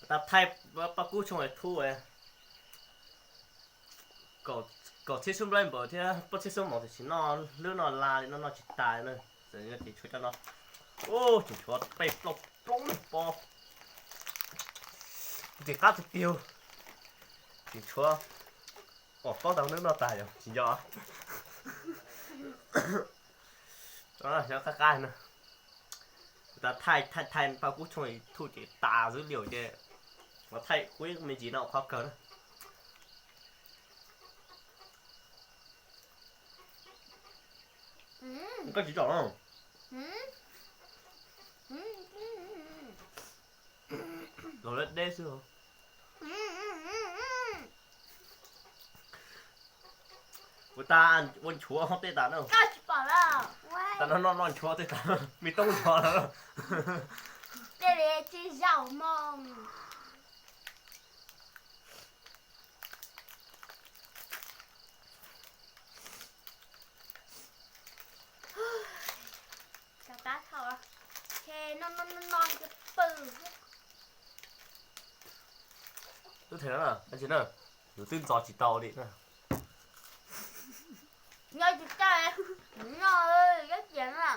Tas thaij paj kub tshooj thuj, kaum txhiab xub nplaim npaum thiab paj txhiab xub moos tam sim no, lub no la li no noj tsis tas na. Txawm ces tshuav cov no, tseem tshuav peb plaub plaub pob, tsis qab tiag tiag, tseem tshuav pom pob tau lub no tas yog tsis nco. Xyov qab qab no. Kuv tas thaij thaij thaij paj kub tshooj thuj ces tas xwb li ces, kuv thaij kuv ib me ntsis no qhov kawg na. Koj tsis tsom no. Los deb deb xwb. Kuv tas ua nchuav tej tas na. Tas no noj noj nchuav tej tas, me toob nchuav lawm. Tej li tsis zaum moo. Rov qab thaum, no no no no pw. Twb them na, tsis na, yus twb ntxo tsis tau li na. Nyob tsis tau, noj ib cev na.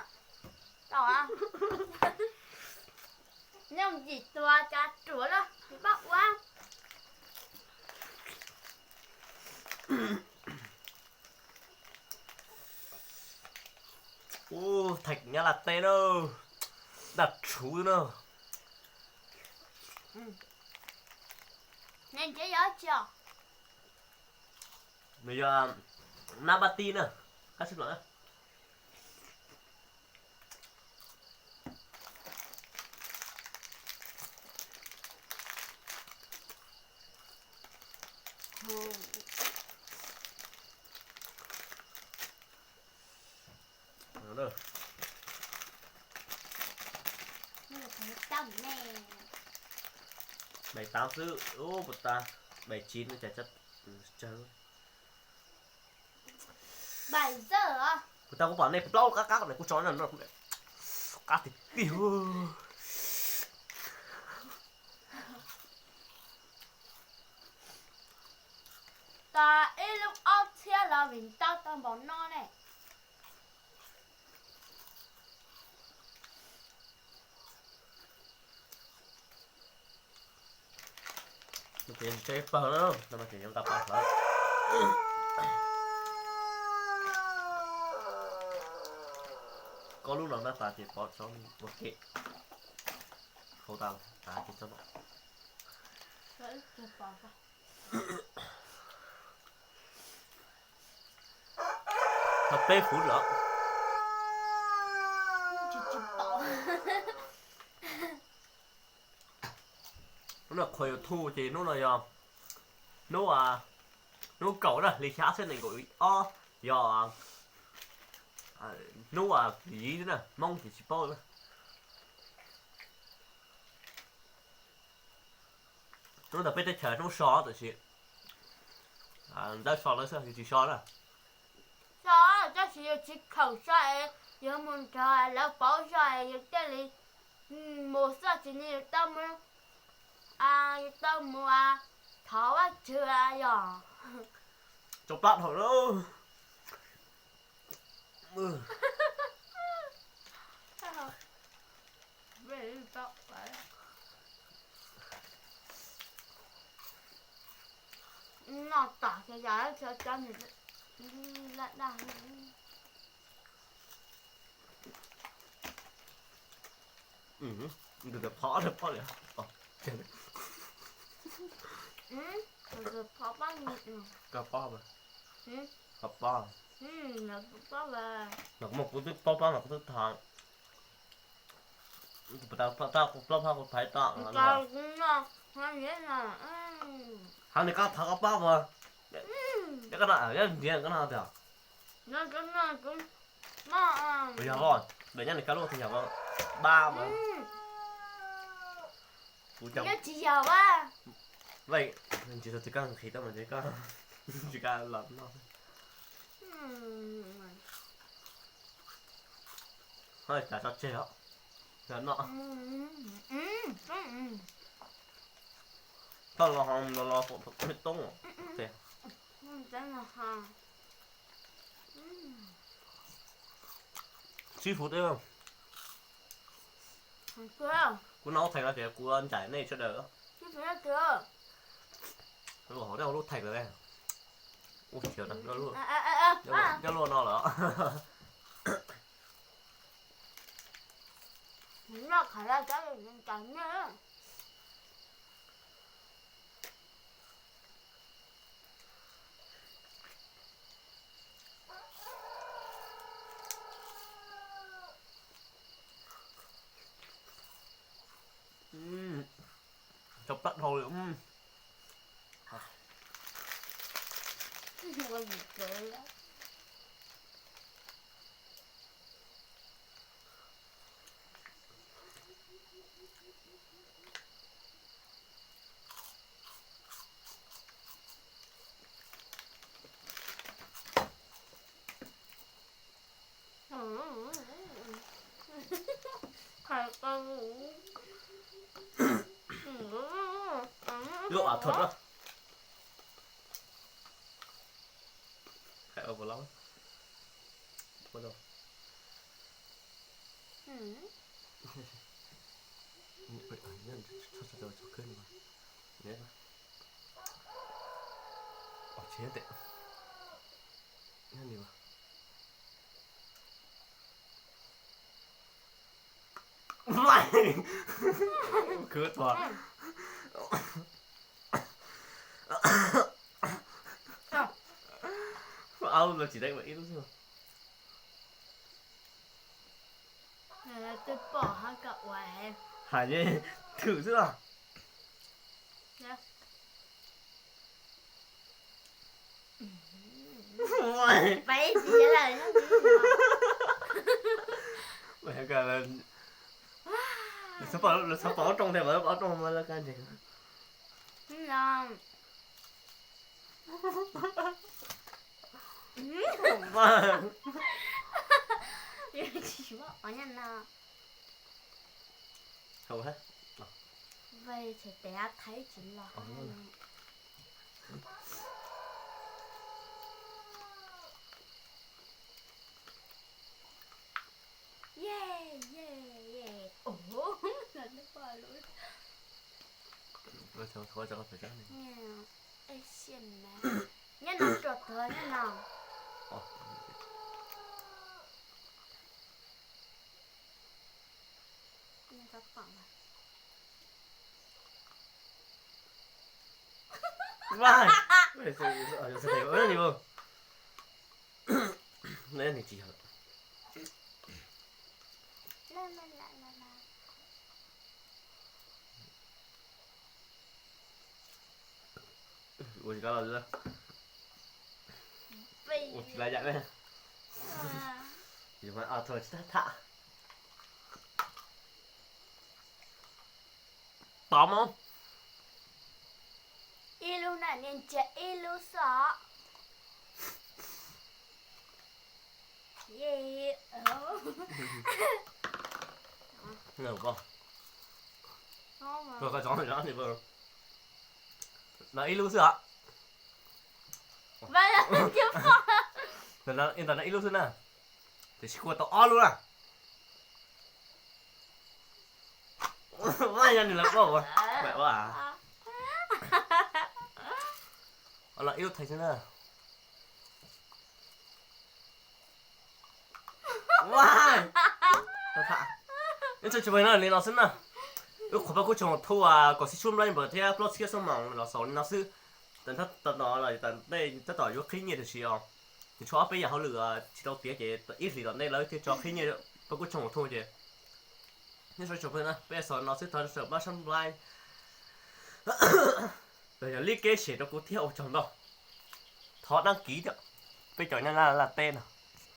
Tau, nyob yim tua cas ruam na, tsis pab ua. Ub, thaij nyab laj teb na, daj rhuv na. Nws ntshe yog tsi os? Nws yog nab pab tib na, qab sib lom na. Bảy tám xwb, ub, puas tas, bảy chín no cas tsawg. Kuv tas kuv pom nej plaub qab qab ne kuv tso no, qab tiag tiag. Tas ib lub ob txhiab los vim ntau tau npaum no ne. Ces tsis tseb pawg na, no ces yuav nqa pawg hlawv. Koj lub no na tas ces pov tso ua ke. Hau tas tas ces tso no. Tau peb fuv lawm. Hnub no qhua YouTube ces hnub no yog hnub, hnub kaum na, hli xya txhiab nees nkaum ob, yog hnub viv na, Hmoob ces tsis paub na. Hnub ntawd peb teb chaws hnub so tab sis ntawd so lawv xwb yus tsis so na. So, tab sis yus tsis khaum so es yus mus nrog lawv pauv zog es yus thiaj li mus xwb, tsis li yus tau mus, yus tau mus thov Vajtswv yog. Tso plab dhau lawm. Noj tom xyov yog cov nws laj daj. Tus phom pob li. Tus phom pob, pob, pob. Mas kuv twb paub pob mas kuv twb thov. Kuv tau plaub phab kuv thaiv tau. Hab nws koj thov koj paub as. Koj no ntiav koj no tiag. Yog, ntawm nyob nws koj lub tias yog pab mas. Kuv tsis yog a. Tsis tau tsis koj nqhis tau mas tsis koj, tsis koj los no. Ho cas tso tseg os. Yog no. Los los los los toob. Sib fuv teb. Kuv noj lub theem no ces kuv ncaim nej sawv daws. Hauv nej lub theem lawm. Nyob luaj no lawm. Cov plab dhau li. Lub av thom na. Hais ua puas loj. Khwv tuag. Aub los tsis tau ib lub xwb. Twb pom hab koj ua. Hais li thwm xwb los. Lawv txhob pom ob rooj thiab, pom ob rooj mas lawv kab ntseeg. Tsis muaj qhov nyob no. Vay, tshem tes ab thaib tsis los. Ye, ye, ye. Ov, los lub poj lub. Nyob no rau tod nyob no. Vay, nws tsis yog. Ua tsis kab los, ua tsis laj yam ne. Yus mas thaum tsis tham tham. Tov mog. Ib lub na, niag ntsia ib lub xwb os. No ib lub xwb os. Ntawm no ib lub xwb na. Tiam sis kuj tau ob lub na. Ua yog nws lawv poj ua, ua. Los ib lub theem xwb na. Ib txhia tsis pom no li no xwb na. Wb qhuas paj kub tsoom thu kaum xib tshuaj nplaj npawm thiab plaub txhiab xuab moos los xaus li no xwb. Tam no los tam ntej tab tom yuav qhib nyiaj tiam sis os, nws tshuav ob peb yam hauj lwm tsis tau tiav ces ib hlis tom ntej lawv thiaj tso qhib nyiaj paj kub tsoom thu ces. Nyob zoo tsoom phooj ywg, peb xaus no xwb, thov sawv pab sab nplaib, los yog like share rau kuv thiab, ua tsaug ntau. Thov đăng ký thiab, peb cov nyob Nyab Laj teb no.